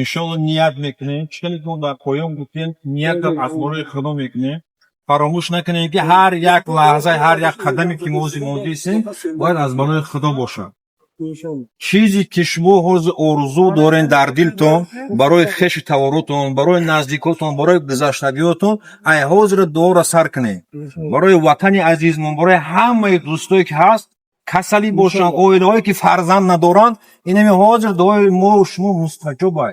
Иншолло, ният мекунем. Чӣ хеле мо дар поён гуфтем, ният аз барои Худо мекунем. Фаромӯш накунем, ки ҳар як лаҳза, ҳар як қадаме, ки мо ози мондисем, бояд аз барои Худо бошад. Чизе ки шумо ҳозир орзу дорен дар дилтон, барои хешу таворутон, барои наздикотон, барои гузаштагиётон, ай ҳозира дуоро сар кунем. Барои ватани азизмон, барои ҳамаи дӯстое, ки ҳаст, касалӣ бошанд, оилаҳое, ки фарзанд надоранд, инами ҳозир дуои мо шумо мустаҷобай,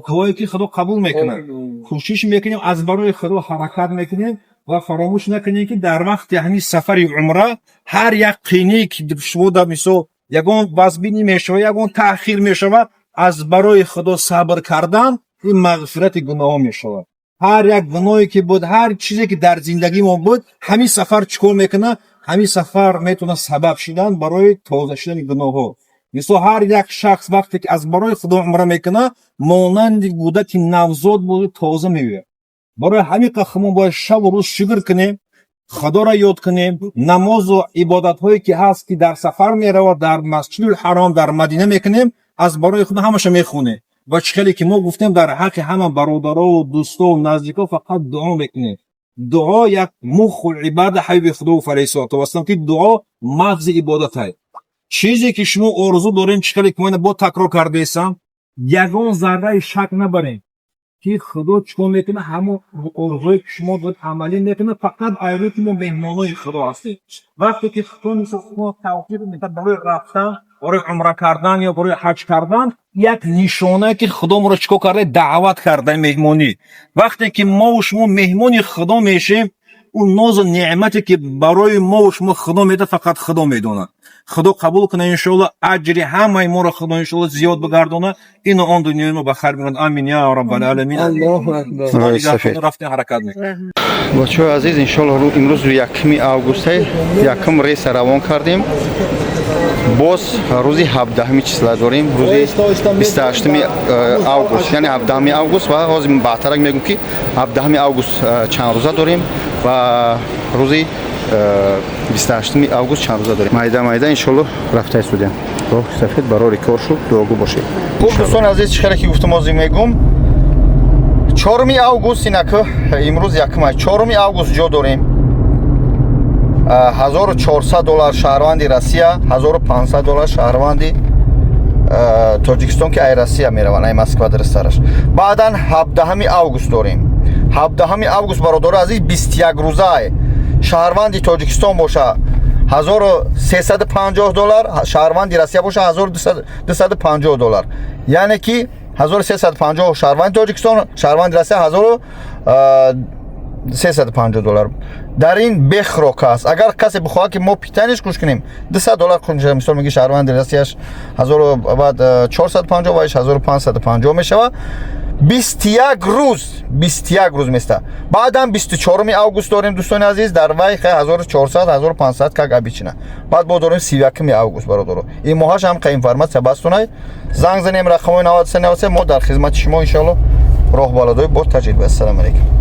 дуое, ки Худо қабул мекунад. Кӯшиш мекунем, аз барои Худо ҳаракат мекунем ва фаромӯш накунем, ки дар вақти ҳамин сафари умра ҳар як қинӣ, ки шумо дар мисол ягон вазбинӣ мешавад, ягон таъхир мешавад, аз барои Худо сабр кардан, ин мағфирати гуноҳо мешавад. Ҳар як гуноҳе, ки буд, ҳар чизе, ки дар зиндагии мо буд, ҳамин сафар чӣ кор мекунад? Ҳамин сафар метавонад сабаб шидан барои тоза шудани гуноҳҳо. Мисол, ҳар як шахс вақте ки аз барои Худо умра мекунад, монанди кӯдаки навзод буд, тоза меояд. Барои ҳамин қадр мо бояд шабу рӯз шукр кунем, Худоро ёд кунем, намозу ибодатҳое, ки ҳаст, ки дар сафар меравад, дар Масҷидул Ҳаром, дар Мадина мекунем, аз барои Худо ҳамаша мехонем. Ва чӣ хеле ки мо гуфтем, дар ҳаққи ҳама бародарову дӯстову наздико фақат дуо мекунем. Дуо як мухул ибада. Ҳабиби Худо алайҳиссалоту вассалам, ки дуо мағзи ибодатай. Чизе, ки шумо орзу дорем, чӣ хеле ки мо бо такрор кардаесам, ягон зарраи шак набарем, ки Худо чӣ кор мекунад? Ҳамон орзуе, ки шумо доред, амалӣ мекунад. Фақат айрӯ ки мо меҳмонои Худо ҳастем. Вақте ки Худо мисол шумо тавфиқ медиҳад барои рафтан, барои умра кардан ё барои ҳаҷ кардан, як нишонае, ки Худо моро чӣ кор карда? Даъват карда, меҳмонӣ. Вақте ки мову шумо меҳмони Худо мешем, ӯ нозу неъмате, ки барои мову шумо Худо медиҳад, фақат Худо медонад. Худо қабул кунад, иншоалло, аҷри ҳамаи моро Худо, иншоалло, зиёд бигардонад, ину он дунёи мо ба хайр бигардонад. Амин я раббал аламин. Аллоҳу акбар. Худо Ой, сафед. нигаҳбон, рафтем, ҳаракат мекунем. Бачаҳои азиз, иншоалло, имрӯз 1 августе, якум рейса равон кардем. Боз рӯзи 17-ми числа дорем, рӯзи 28 август, яъне 17 август. Ва ҳозир баъдтарак мегӯм, ки 17 август чанд рӯза дорем ва рӯзи 28 август чанд рӯза дорем. Майда майда, иншоалло, рафта истодем. Роҳи сафед, барори кор шуд, дуогӯ бошед. Хуб, дӯстони азиз, чӣ хеле ки гуфтам, ҳозир мегӯм. 4 август, инаку имрӯз якума, 4 август ҷо дорем: 1400 доллар шаҳрванди Россия, 1500 доллар шаҳрванди Тоҷикистон, ки ай Россия мераванд, ай Москва дурустараш. Баъдан 17 август дорем. 17 август, бародари азиз, 21 рӯзае. Шаҳрванди Тоҷикистон боша, 1350 доллар, шаҳрванди Россия боша, 1250 доллар. Яъне ки 1350 шаҳрванди Тоҷикистон, шаҳрванди Россия 1350 доллар. Дар ин бехрок аст. Агар касе бихоҳад, ки мо питание ш гӯш кунем, 200 доллар хун. Мисол меги, шаҳрванди Россияш 1000, баъд 450 ваиш 1550 мешавад. 21 рӯз, 21 рӯз места. Баъдан 24 август дорем, дӯстони азиз. Дар вай 1400, 1500, как обычно. Баъд бо дорем 31 август. Бародаро, ин моҳаш ҳам қа информация бастунай. Занг занем рақамҳои 93 93, мо дар хизмати шумо, иншоалло. Роҳбаладои бо таҷриба. Ассалому алайкум.